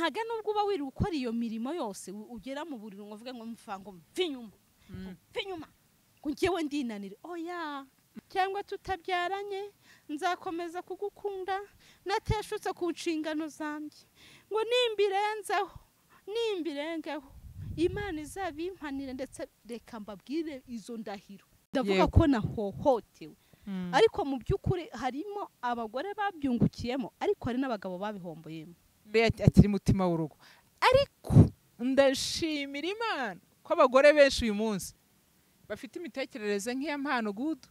Ntaga nubwo uba wiri gukora iyo mirimo yose ugera mu buriri ngo uvuge ngo mfango mve inyuma, mve inyuma ngo njyewe ndinanire, oya. Cyangwa tutabyaranye nzakomeza kugukunda nateshutse ku nshingano zanjye, ngo nimbirenzeho nimbirengeho Imana izabimpanire. Ndetse reka mbabwire izo ndahiro, ndavuga ko nahohotewe, ariko mu by'ukuri harimo abagore babyungukiyemo, ariko hari n'abagabo babihomboyemo. Akiri mutima w'urugo. Ariko ndashimira Imana ko abagore benshi uyu munsi bafite imitekerereze nk'iya Mpano Gudu,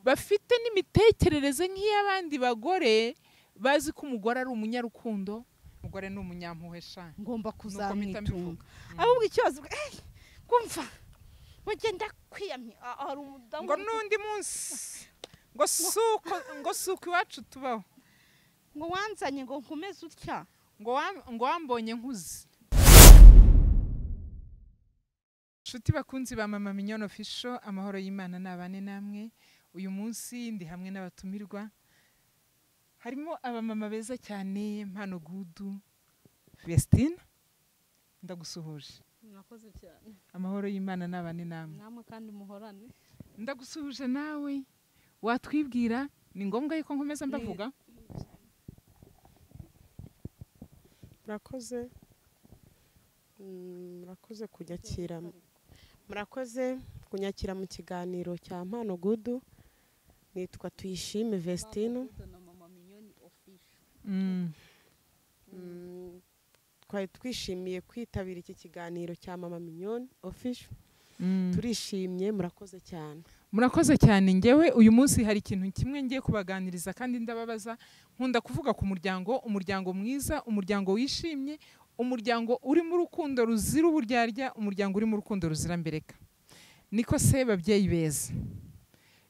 bafite n'imitekerereze nk'iy'abandi bagore bazi ko umugore ari umunyarukundo, umugore ni umunyampuhwe sha, ngomba kuzamwitunga. Ahubwo ikibazo kumva ugenda kwiyamye hari umudamu ngo n'undi munsi ngo suko iwacu tubaho, ngo wanzanye ngo nkomeze utya, ngo wambonye nkuze. Nshuti bakunzi ba Mama Mignonne Official, amahoro y'Imana nabane namwe. Uyu munsi ndi hamwe n'abatumirwa, harimo abamama beza cyane. Mpano Gudu, Vestine, ndagusuhuje. Mwakoze cyane. Amahoro y'Imana nabane namwe. Namwe kandi muhorane. Ndagusuhuje nawe, watwibwira? Ni ngombwa yuko nkomeza mbavuga? Murakoze. Murakoze kunyakira. Murakoze kunyakira mu kiganiro cya Mpano Gudu. Nitwa Tuyishime Vestine. Twari twishimiye kwitabira iki kiganiro cya Mama Mignonne Official. Turishimye, murakoze cyane. Murakoze cyane. Ngewe uyu munsi hari ikintu kimwe ngiye kubaganiriza kandi ndababaza. Nkunda kuvuga ku muryango, umuryango mwiza, umuryango wishimye, umuryango uri mu rukundo ruzira uburyarya, umuryango uri mu rukundo ruzira mbereka. Niko se babyeyi beza,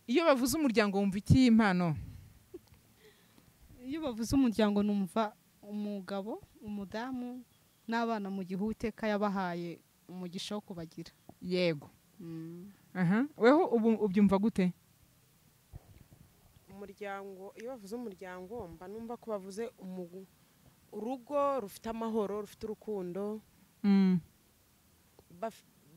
iyo bavuze umuryango wumva iki Impano? Iyo bavuze umuryango numva umugabo, umudamu n'abana mu gihe Uwiteka yabahaye umugisha wo kubagira. Yego. Weho ubu ubyumva gute? Umuryango, iyo bavuze umuryango mba numva ko bavuze urugo rufite amahoro, rufite urukundo,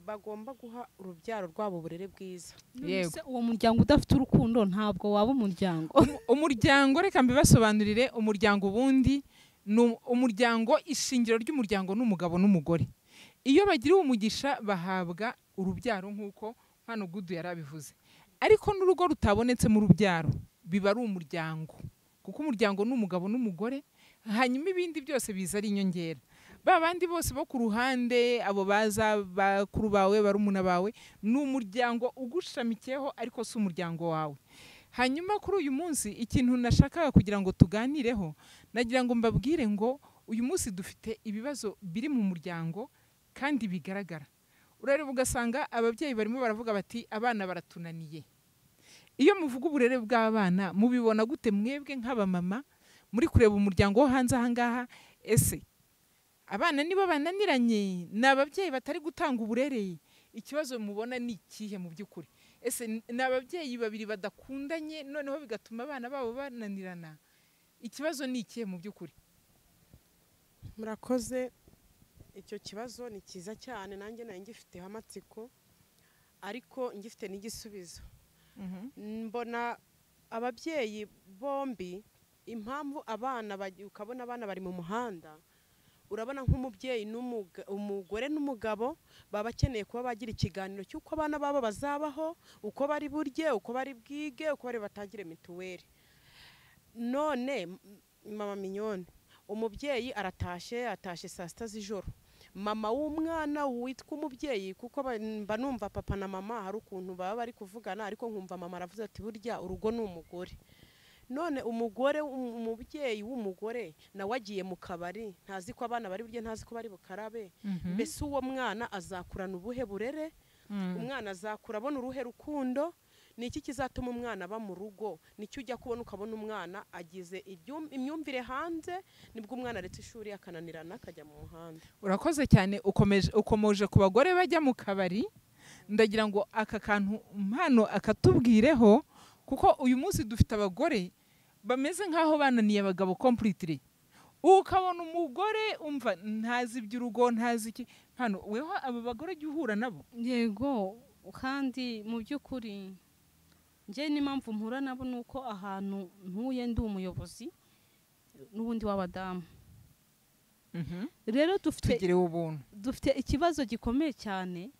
bagomba guha urubyaro rwabo uburere bwiza. Yego. Uwo muryango udafite urukundo ntabwo waba umuryango. Umuryango, reka mbibasobanurire, umuryango ubundi ni umuryango, ishingiro ry'umuryango n'umugabo n'umugore. Iyo bagiriwe umugisha bahabwa urubyaro nk'uko Mpano Gudu yarabivuze. Ariko n'urugo rutabonetse mu rubyaro biba ari umuryango, kuko umuryango n'umugabo n'umugore, hanyuma ibindi byose biza ari inyongera. Ba bandi bose bo ku ruhande, abo baza bakuru bawe, barumuna bawe, ni umuryango ugushamikiyeho ariko si umuryango wawe. Hanyuma kuri uyu munsi ikintu nashakaga kugira ngo tuganireho, nagira ngo mbabwire ngo uyu munsi dufite ibibazo biri mu muryango kandi bigaragara. Urareba ugasanga ababyeyi barimo baravuga bati abana baratunaniye. Iyo muvuga uburere bw'abana mubibona gute mwebwe nk'abamama muri kureba umuryango wo hanze aha ngaha? Ese abana nibo bananiranye, ni ababyeyi batari gutanga uburere? Ikibazo mubona ni ikihe mu by'ukuri? Ese ni ababyeyi babiri badakundanye noneho bigatuma abana babo bananirana? Ikibazo ni ikihe mu by'ukuri? Murakoze. Icyo kibazo ni cyiza cyane, nanjye nari ngifiteho amatsiko ariko ngifite n'igisubizo. Mbona ababyeyi bombi, impamvu abana ukabona abana bari mu muhanda, urabona nk'umubyeyi umugore n'umugabo baba bakeneye kuba bagira ikiganiro cy'uko abana babo bazabaho, uko bari burye, uko bari bwige, uko bari batangire mituweli. None Mama Mignonne, umubyeyi aratashe, atashe saa sita z'ijoro. Mama w'umwana witwa umubyeyi, kuko mba numva papa na mama hari ukuntu baba bari kuvugana, ariko nkumva mama aravuze ati burya urugo ni umugore. None umugore, umubyeyi w'umugore nawe agiye mu kabari, ntazi ko abana bari burye, ntazi ko bari bukarabe. Mbese uwo mwana azakurana ubuhe burere? Umwana azakura abona uruhe rukundo? Ni iki kizatuma umwana aba mu rugo? Nicyo ujya kubona ukabona umwana agize imyumvire hanze, nibwo umwana aretse ishuri akananirana akajya mu muhanda. Urakoze cyane, ukomoje ku bagore bajya mu kabari. Ndagira ngo aka kantu Mpano akatubwireho, kuko uyu munsi dufite abagore bameze nkaho bananiye abagabo completely. Ukabona umugore umva ntazi iby'urugo, ntazi iki. Hano weho aba bagore jya uhura nabo. Yego, kandi mu by'ukuri njye n'impamvu mpura nabo ni uko ahantu ntuye ndi umuyobozi n'ubundi w'abadamu. Rero tugireho ubuntu. Dufite ikibazo gikomeye cyane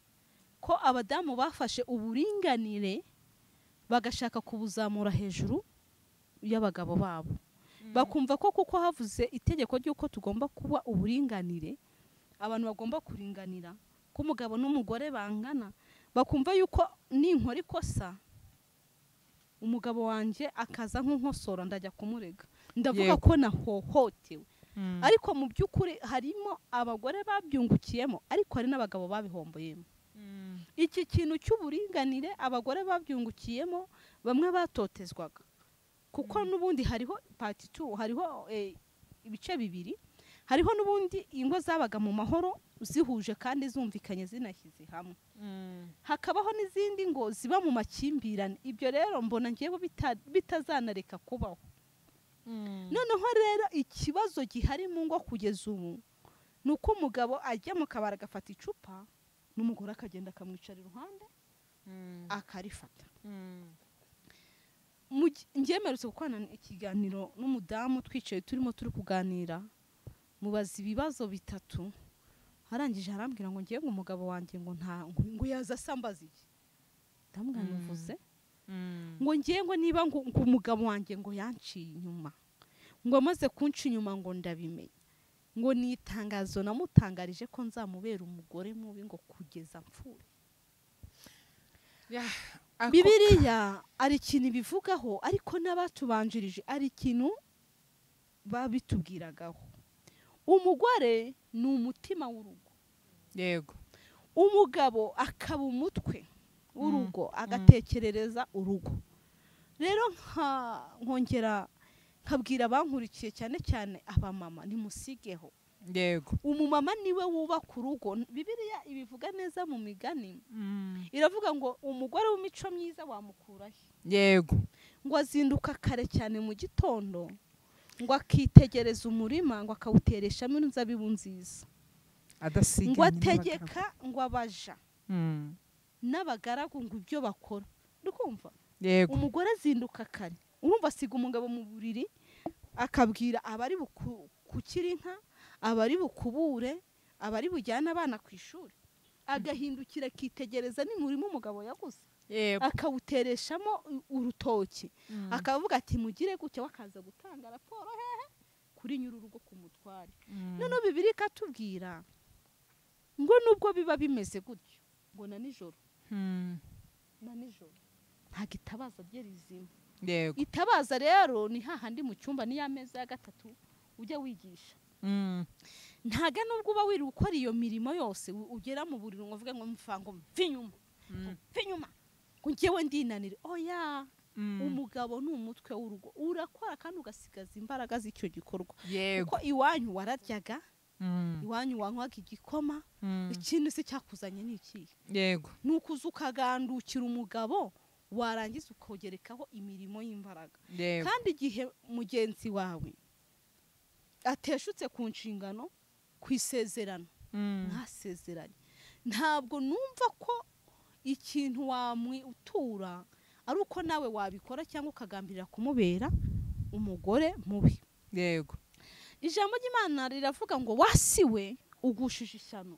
ko abadamu bafashe uburinganire bagashaka kubuzamura hejuru y'abagabo babo. Bakumva ko kuko havuze itegeko ry'uko tugomba kuba uburinganire, abantu bagomba kuringanira, ko umugabo n'umugore bangana, bakumva yuko ninkora ikosa umugabo wanjye akaza nk'unkosora ndajya kumurega, ndavuga ko nahohotewe. Ariko mu by'ukuri harimo abagore babyungukiyemo, ariko hari n'abagabo babihomboyemo. Iki kintu cy'uburinganire abagore babyungukiyemo, bamwe batotezwaga, kuko n'ubundi hariho part 2, hariho ibice bibiri, hariho n'ubundi ingo zabaga mu mahoro zihuje kandi zumvikanye zinashyize hamwe, hakabaho n'izindi ngo ziba mu makimbirane. Ibyo rero mbona ngiye bitazanareka kubaho. Noneho rero ikibazo gihari mu ngo kugeza ubu ni uko umugabo ajya mu kabari agafata icupa, n'umugore akagenda akamwicara iruhande akarifata. Ngemerutse gukorana ikiganiro n'umudamu, twicaye turimo turi kuganira, mubaza ibibazo bitatu, arangije arambwira ngo ngiye ngo umugabo wanjye ngo nta ngo yaza asambaza iki. Ndamubwira ntuvuze ngo ngiye ngo niba ngo umugabo wanjye ngo yanciye inyuma, ngo amaze kunca inyuma ngo ndabimenye, ngo ni itangazo namutangarije ko nzamubera umugore mubi ngo kugeza mpfuye. Bibiliya ari ikintu ibivugaho, ariko n'abatubanjirije ari ikintu babitubwiragaho. Umugore ni umutima w'urugo. Yego. Umugabo akaba umutwe w'urugo, agatekerereza urugo. Rero nkongera nkabwira abankurikiye cyane cyane abamama, nimusigeho. Yego. Umumama niwe wubaka urugo. Bibiliya ibivuga neza mu migani. Iravuga ngo umugore w'imico myiza wamukurahe? Yego. Ngo azinduka kare cyane mu gitondo, ngo akitegereza umurima, ngo akawutereshamo inzabibu nziza, ngo ategeka ngo abaja n'abagaragu ngo ibyo bakora. Urukumva? Yego. Umugore azinduka kare, urumva asiga umugabo mu buriri, akabwira abari bukukira inka, abari bukubure, abari bujyana abana ku ishuri, agahindukira akitegereza n'umurima umugabo yaguze, akawutereshamo urutoki, akavuga ati mugire gutya, wakaza gutanga raporo hehe kuri nyir'urugo ku mutware. None Bibiliya ikatubwira ngo nubwo biba bimeze gutyo, ngo na nijoro na nijoro ntabwo itabaza rye rizima. Yego. Itabaza rero ni hahandi mu cyumba, ni ya meza ya gatatu ujya wigisha. Ntaga nubwo uba wiri ukora iyo mirimo yose, ugera mu buriri ngo uvuge ngo mfa ngo mve inyuma, mve inyuma, ngo njyewe ndinanire. Oya, umugabo ni umutwe w'urugo, urakora kandi ugasigaza imbaraga z'icyo gikorwa. Kuko iwanyu wararyaga, iwanyu wanywaga igikoma, ikintu se cyakuzanye ni ikihe? Yego. Nukuza ukagandukira umugabo, warangiza ukogerekaho imirimo y'imbaraga. Kandi igihe mugenzi wawe ateshutse ku nshingano, ku isezerano, ntasezeranye, ntabwo numva ko ikintu wamwitura ari uko nawe wabikora cyangwa ukagambirira kumubera umugore mubi. Yego. Ijambo ry'Imana riravuga ngo wasiwe ugushije ishyano,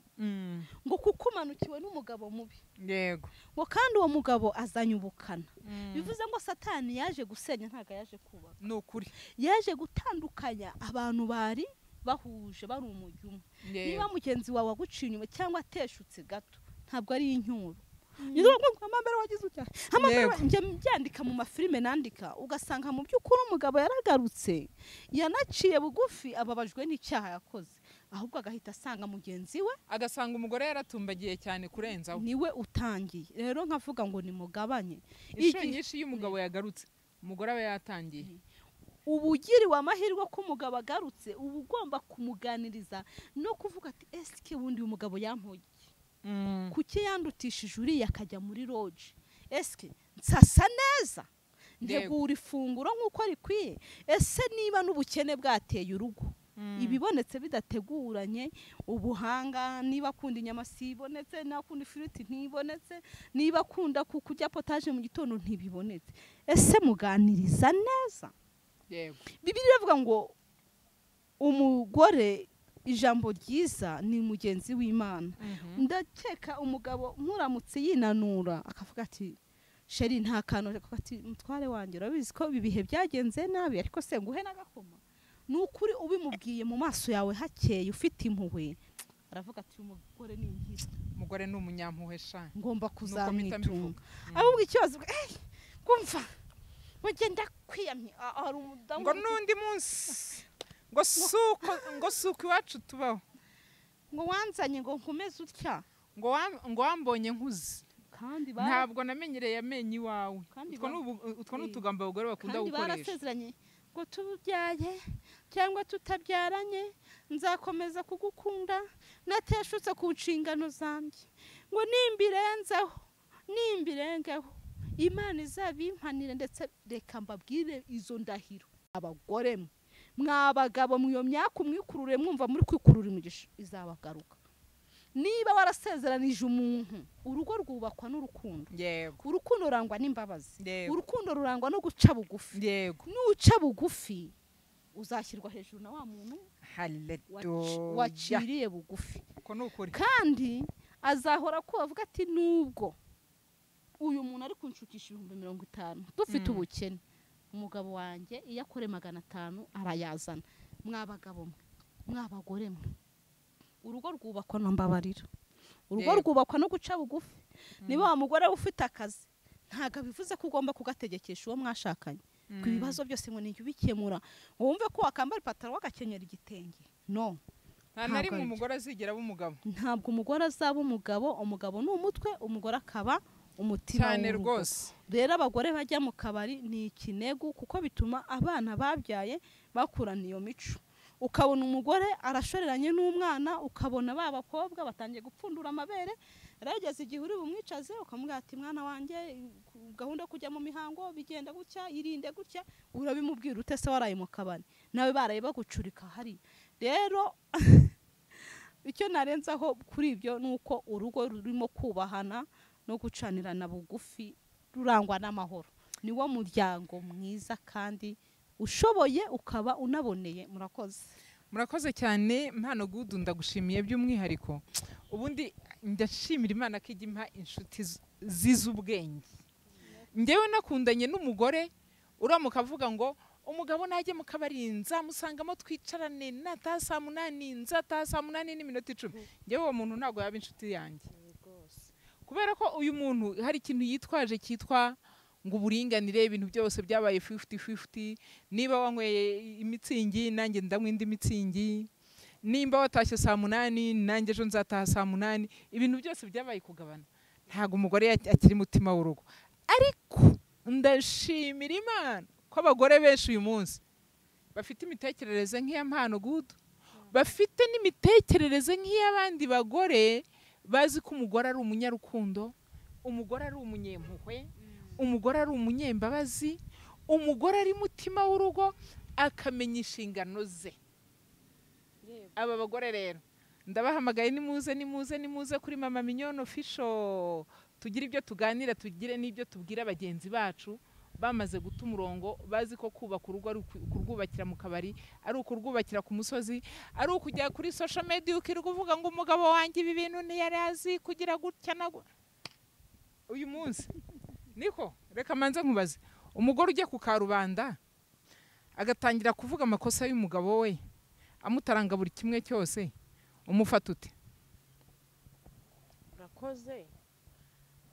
ngo kuko umanukiwe n'umugabo mubi. Yego. Ngo kandi uwo mugabo azanye ubukana. Bivuze ngo Satani yaje gusenya, ntago yaje kubaka. Ni ukuri. Yaje gutandukanya abantu bari bahuje, bari umujyi umwe. Niba mugenzi wawe aguciye inyuma cyangwa ateshutse gato, ntabwo ari incyuro. Amambere wagize utya, njye mbyandika mu mafilime nandika, ugasanga mu by'ukuri umugabo yaragarutse, yanaciye bugufi, ababajwe n'icyaha yakoze, ahubwo agahita asanga mugenzi we, agasanga umugore yaratumbagiye cyane kurenzaho, niwe utangiye. Rero nkavuga ngo nimugabanye. Inshuro nyinshi iyo umugabo yagarutse, umugore aba yatangiye. Ubugiriwe amahirwe ko umugabo agarutse, uba ugomba kumuganiriza no kuvuga ati eske wundi umugabo yampoye, kuki yandutishije uriya akajya muri loge? Eske nsasa neza, ntegura ifunguro nk'uko rikwiye? Ese niba n'ubukene bwateye urugo, Ibibonetse bidateguranye ubuhanga, niba akunda inyama sibonetse, niba akunda ifiriti ntibonetse, niba akunda kurya potaje mu gitondo ntibibonetse. Ese muganiriza neza? Yego. Bibiliya iravuga ngo umugore ijambo ryiza ni mugenzi w'Imana. Ndakeka umugabo nkuramutse yinanura akavuga ati sheri nta kantu, akavuga ati mutware wanjye urabizi ko ibi bihe byagenze nabi, ariko se nguhe n'agakoma. Nukuri ubimubwiye mu maso yawe hakeye ufite impuhwe, aravuga ati umugore ni ingira, umugore ni umunyampuhwe sha, ngomba kuzamwitunga. Ahubwo ikibazo kumva bagenda kwiyamye ari umudamu ngo nundi munsi ngo suko iwacu tubaho, ngo wanzanye ngo nkomeze utya, ngo wambonye nkuze, kandi ntabwo namenyereye amenyo iwawe. Utwo n'utugambo abagore bakunda gukoresha. Barasezeranye ngo tubyaye cyangwa tutabyaranye nzakomeza kugukunda nateshutse ku nshingano zanjye, ngo nimbirenzeho nimbirengeho Imana izabimpanire. Ndetse reka mbabwire izo ndahiro abagore mwabagabo mwiyo myaka umwikurure mwumva muri kwikurura imigisha izabagaruka. Niba warasezeranije umuntu, urugo rwubakwa n'urukundo. Yego. Urukundo rurangwa n'imbabazi. Yego. Urukundo rurangwa no guca bugufi. Yego. Nuca bugufi uzashyirwa hejuru na wa muntu waciriye bugufi. Uko nukuri. Kandi azahora ko avuga ati nubwo uyu muntu ari kunshukisha 50,000 dufite ubukene, umugabo wanjye iyo akore 500 arayazana. Mwabagabo mwe, mwabagore mwe, urugo rwubakwa na mbabarira, urugo rwubakwa no guca bugufi. Niba wa mugore ufite akazi ntago bivuze ko ugomba kugategekesha uwo mwashakanye ku bibazo byose ngo nijye ubikemura, wumve ko wakambara ipataro wagakenyera igitenge. No, nta na rimwe umugore azigera aba umugabo. Ntabwo umugore azaba umugabo. Umugabo ni umutwe, umugore akaba umutima cyane rwose. Rero abagore bajya mu kabari ni ikinegu, kuko bituma abana babyaye bakurana iyo mico. Ukabona umugore arashoreranye n'umwana, ukabona ba bakobwa batangiye gupfundura amabere. Rageze igihe uri bumwicaze ukamubwira ati mwana wanjye gahunda kujya mu mihango bigenda gutya, irinde gutya, urabimubwira ute se waraye mu kabari nawe baraye bagucurika hari. Rero icyo narenzaho kuri ibyo nuko urugo rurimo kubahana no gucanirana bugufi rurangwa n'amahoro, niwo muryango mwiza kandi ushoboye ukaba unaboneye. Murakoze. Murakoze cyane Mpano Good, ndagushimiye by'umwihariko. Ubundi ndashimira Imana ko ijya impa inshuti ziz'ubwenge. Njyewe nakundanye n'umugore uramuka avuga ngo umugabo najye mu kabari nzamusangamo twicarane nataha saa 8, nzataha saa 8:10. Njyewe uwo muntu ntabwo yaba inshuti yanjye, kubera ko uyu muntu hari ikintu yitwaje cyitwa ngo uburinganire, ibintu byose byabaye 50-50. Niba wanyweye imitsingi nanjye ndanywa indi mitsingi, nimba watashye saa 8 nanjye ejo nzataha saa 8. Ibintu byose byabaye kugabana, ntabwo umugore akiri mutima w'urugo. Ariko ndashimira Imana ko abagore benshi uyu munsi bafite imitekerereze nk'iya Mpano Good, bafite n'imitekerereze nk'iy'abandi bagore bazi ko umugore ari umunyarukundo, umugore ari umunyempuhwe, umugore ari umunyembabazi, umugore ari mutima w'urugo, akamenya inshingano ze. Aba bagore rero ndabahamagaye, nimuze nimuze nimuze kuri Mama Mignone Official, tugire ibyo tuganira, tugire n'ibyo tubwira bagenzi bacu bamaze guta umurongo, bazi ko kubaka urugo ari ukurwubakira mu kabari, ari ukurwubakira ku musozi, ari ukujya kuri social media ukirirwa uvuga ngo umugabo wanjye ibi bintu ntiyari azi kugira gutya na uyu munsi. Niko reka manze nkubaze, umugore ujya ku karubanda agatangira kuvuga amakosa y'umugabo we amutaranga buri kimwe cyose, umufata ute? Urakoze.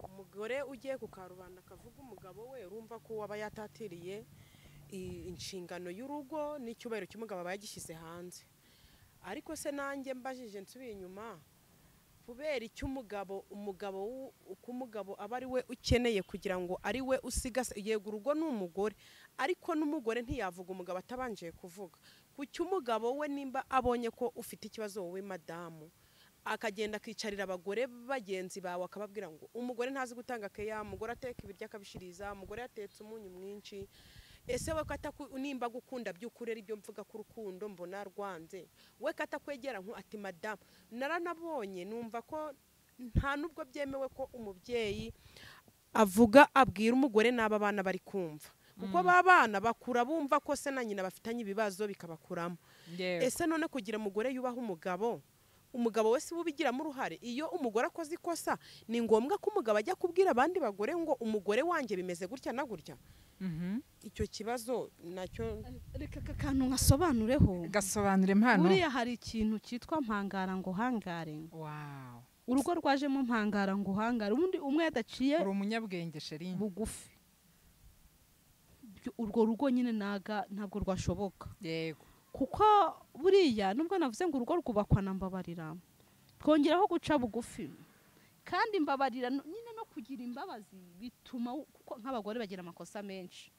Umugore ugiye ku karubanda akavuga umugabo we, urumva ko waba yatatiriye inshingano y'urugo n'icyubahiro cy'umugabo aba yagishyize hanze. Ariko se nanjye mbajije nsubiye inyuma, kubera icyo umugabo uko umugabo aba ari we ukeneye kugira ngo ari we usiga, yego urugo ni umugore, ariko n'umugore ntiyavuga umugabo atabanje kuvuga. Kuki umugabo we nimba abonye ko ufite ikibazo wowe madamu, akagenda akicarira abagore bagenzi bawe akababwira ngo umugore ntazi gutanga keya, umugore ateka ibiryo akabishiriza, umugore yatetse umunyu mwinshi, Ese we nimba gukunda by'ukuri ari byo mvuga ku rukundo mbona rwanze, we katakwegera nko ati madamu naranabonye, numva ko nta nubwo byemewe ko umubyeyi avuga abwira umugore n'aba bana bari kumva, kuko ba bana bakura bumva ko se na nyina bafitanye ibibazo bikabakuramo. Ese none kugira umugore yubaha umugabo, umugabo wese ubigiramo uruhare? Iyo umugore akoze ikosa ni ngombwa ko umugabo ajya kubwira abandi bagore ngo umugore wanjye bimeze gutya na gutya? Icyo kibazo nacyo reka akantu nkasobanureho. Gasobanure Mpano. Buriya hari ikintu cyitwa mpangara ngo hangare. Wow. Urugo rwajemo mpangara ngo hangare, ubundi umwe yadaciye uri umunyabwenge sheri bugufi, urwo rugo nyine naga ntabwo rwashoboka. Yego. Kuko buriya nubwo navuze ngo urugo rwubakwa na mbabarira, twongeraho guca bugufi, kandi mbabarira nyine no kugira imbabazi bituma, kuko nk'abagore bagira amakosa menshi.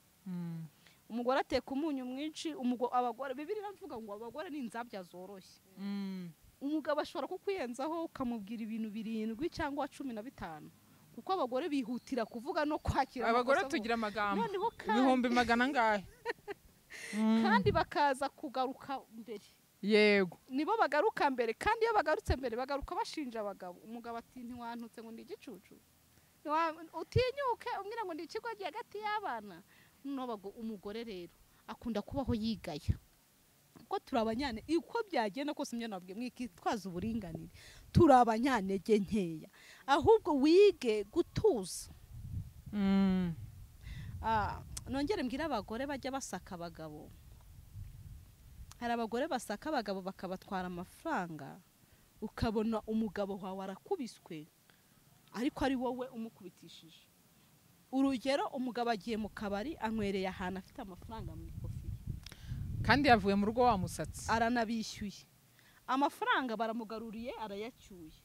Umugore ateka umunyu mwinshi, abagore Bibiliya iravuga ngo abagore ni inzabya zoroshye. Umugabo ashobora kukwiyenzaho ukamubwira ibintu 7 cyangwa 15, kuko abagore bihutira kuvuga no kwakira. Abagore tugira amagambo 100,000 angahe kandi bakaza kugaruka mbere. Yego. Nibo bagaruka mbere, kandi iyo bagarutse mbere bagaruka bashinja abagabo. Umugabo ati ntiwantutse ngo ndi igicucu, utinyuke umbwira ngo ndi ikigoryi hagati y'abana. Noneho umugore rero akunda kubaho yigaya, kuko turi abanyane, uko byagenda kose imwe nabwe mwikitwaza uburinganire, turi abanyantege nkeya, ahubwo wige gutuza. Nongere mbwira abagore bajya basaka abagabo. Hari abagore basaka abagabo bakabatwara amafaranga, ukabona umugabo wawe arakubiswe ariko ari wowe umukubitishije. Urugero, umugabo agiye mu kabari anywereye ahantu afite amafaranga mu ikofi, kandi yavuye mu rugo wamusatse, aranabishyuye amafaranga, baramugaruriye arayacyuye.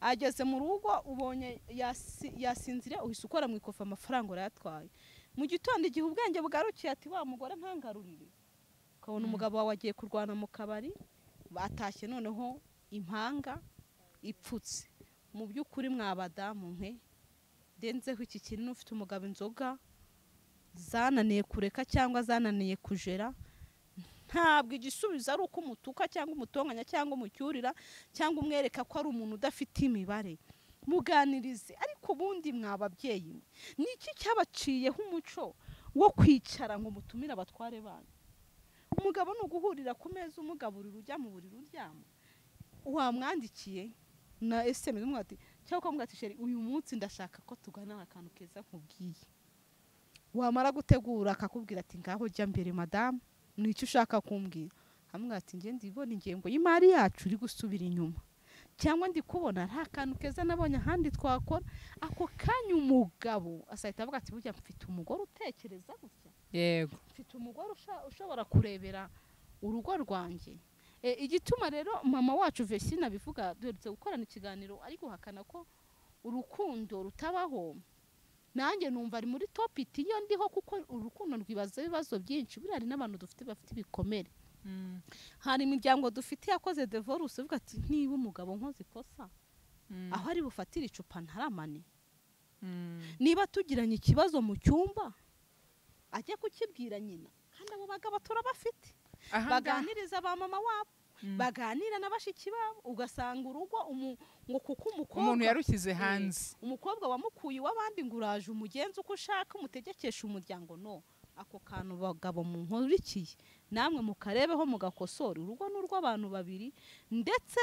Ageze mu rugo ubonye yasinzire, uhise ukora mu ikofi amafaranga urayatwaye. Mu gitondo igihe ubwenge bugarukiye ati wa mugore ntangarurire, ukabona umugabo wawe agiye kurwana mu kabari, batashye noneho impanga ipfutse. Mu by'ukuri mwabadamu mwe denzeho iki kintu, ufite umugabo inzoga zananiye kureka cyangwa zananiye kujera, ntabwo igisubizo ari uko umutuka cyangwa umutonganya cyangwa umucyurira cyangwa umwereka ko ari umuntu udafite imibare. Muganirize. Ariko ubundi mwababyeyi, ni iki cyabaciyeho umuco wo kwicara ngo mutumire abatware banyu? Umugabo ni uguhurira ku meza umugaburira ujya mu buriri uryama, wamwandikiye na SMS umwati cyangwa ukamubwira ati sheri uyu munsi ndashaka ko tugana akantu keza nkubwiye. Wamara gutegura akakubwira ati ngaho jya mbere madamu, ni icyo ushaka kumbwira? Amubwira ati nge ndibona ingengo y'imari yacu iri gusubira inyuma, cyangwa ndi kubona nta kantu keza nabonye ahandi twakora. Ako kanya umugabo asahita avuga ati burya mfite umugore utekereza gutya. Yego. Mfite umugore ushobora kurebera urugo rwanjye. Igituma rero mama wacu Vesina bivuga, duherutse gukorana ikiganiro ari guhakana ko urukundo rutabaho, nanjye numva ari muri topic iyo ndiho, kuko urukundo rwibaza ibibazo byinshi. Buriya hari n'abantu dufite bafite ibikomere. Hari imiryango dufite yakoze divorce uvuga ati niba umugabo nkoze ikosa aho ari bufatire icupa ntaramane, niba tugiranye ikibazo mu cyumba ajye kukibwira nyina. Kandi abo bagabo turabafite, baganiriza ba mama wabo, baganira na bashiki babo, ugasanga urugo ngo kuko umukobwa umuntu yarushyize hanze, umukobwa wamukuye w'abandi ngo uraje umugenzi uko ushaka umutegekesha umuryango. No ako kantu bagabo mu nkurikiye namwe mukarebeho mugakosora. Urugo n'urw'abantu babiri ndetse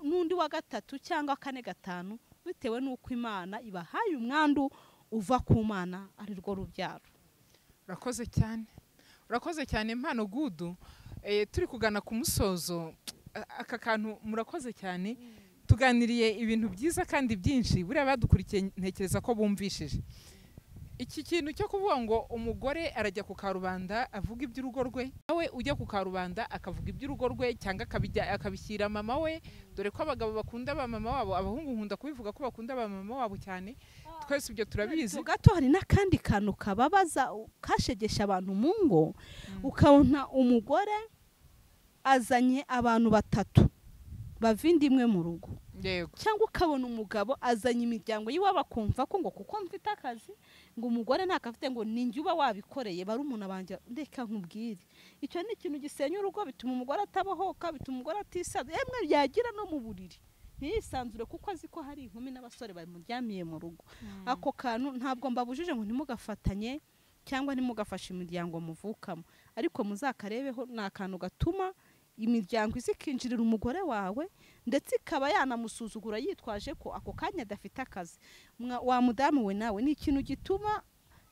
n'undi wa gatatu cyangwa kane gatanu, bitewe n'uko Imana ibahaye umwandu uva ku Mana ari rwo rubyaro. Urakoze cyane, urakoze cyane Mpano Gudu. Turi kugana ku musozo, aka kantu murakoze cyane, tuganiriye ibintu byiza kandi byinshi. Buriya badukurikiye ntekereza ko bumvishije iki kintu cyo kuvuga ngo umugore arajya ku karubanda avuga iby'urugo rwe, nawe ujya ku karubanda akavuga iby'urugo rwe cyangwa akabishyira mama we. Dore ko abagabo bakunda ba mama wabo, abahungu nkunda kubivuga ko bakunda ba mama wabo cyane, twese ibyo turabizi. Gato hari n'akandi kantu kababaza kashegesha abantu mu ngo, ukabona umugore azanye abantu batatu bava indimwe mu rugo. Yego. Cyangwa ukabona umugabo azanye imiryango y'iwabo akumva ko ngo kuko mfite akazi ngo umugore ntakafite ngo ninjye uba wabikoreye barumuna banjye, ndeka nkubwire. Icyo ni ikintu gisenya urugo, bituma umugore atabohoka, bituma umugore atisanzura, yemwe yagira no mu buriri ntiyisanzure kuko azi ko hari inkumi n'abasore bamuryamiye mu rugo. Ako kantu ntabwo mbabujije ngo ntimugafatanye cyangwa ntimugafashe imiryango muvukamo, ariko muzakarebeho, ni akantu gatuma imiryango izikinjirira umugore wawe ndetse ikaba yanamusuzugura yitwaje ko ako kanya adafite akazi. Wa mudamu we nawe ni ikintu gituma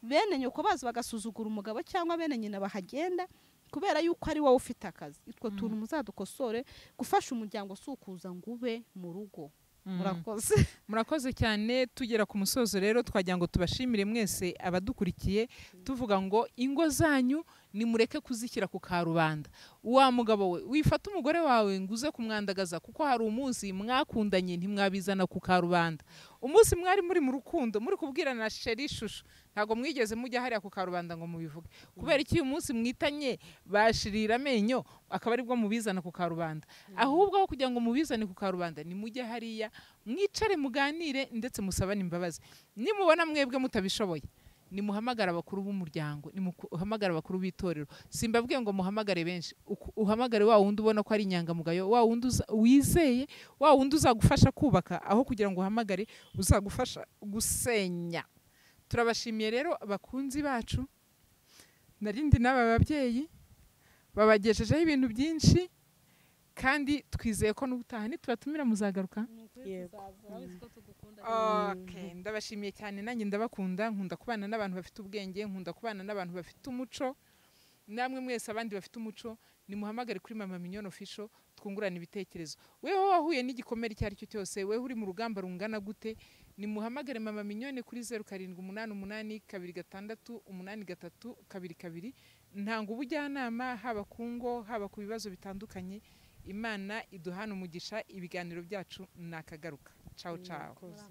bene nyoko baza bagasuzugura umugabo cyangwa bene nyina bahagenda kubera yuko ari wowe ufite akazi. Utwo tuntu muzadukosore. Gufasha umuryango si ukuza ngo ube mu rugo. Murakoze. Murakoze cyane. Tugera ku musozo rero, twagira ngo tubashimire mwese abadukurikiye, tuvuga ngo ingo zanyu nimureke kuzishyira ku karubanda. Wa mugabo we wifata umugore wawe ngo uze kumwandagaza, kuko hari umunsi mwakundanye ntimwabizana ku karubanda. Umunsi mwari muri mu rukundo muri kubwirana sheri shushu, ntabwo mwigeze mujya hariya ku karubanda ngo mubivuge. Kubera iki uyu munsi mwitanye bashirira amenyo akaba aribwo mubizana ku karubanda? Ahubwo aho kugira ngo mubizane ku karubanda, nimujye hariya mwicare muganire ndetse musabane imbabazi. Nimubona mwebwe mutabishoboye, nimuhamagara abakuru b'umuryango, nimuhamagara abakuru b'itorero. Simbabwiye ngo muhamagare benshi, uhamagare wa wundi ubona ko ari inyangamugayo, wa wundi wizeye, wa wundi uzagufasha kubaka, aho kugira ngo uhamagare uzagufasha gusenya. Turabashimiye rero abakunzi bacu, narindi n'aba babyeyi babagejejeho ibintu byinshi, kandi twizeye ko n'ubutaha nitubatumira muzagaruka. Yego. Okay, ndabashimiye cyane, nanjye ndabakunda, nkunda kubana n'abantu bafite ubwenge, nkunda kubana n'abantu bafite umuco. Namwe mwese abandi bafite umuco, nimuhamagare kuri Mama Mignonne Official twungurana ibitekerezo. Weho wahuye n'igikomere icyo ari cyo cyose, weho uri mu rugamba rungana gute, nimuhamagare Mama Mignonne kuri 0788 26 83 22. Ntanga ubujyanama haba ku ngo, haba ku bibazo bitandukanye. Imana iduhana umugisha. Ibiganiro byacu nakagaruka. Ciao ciao. Murakoze.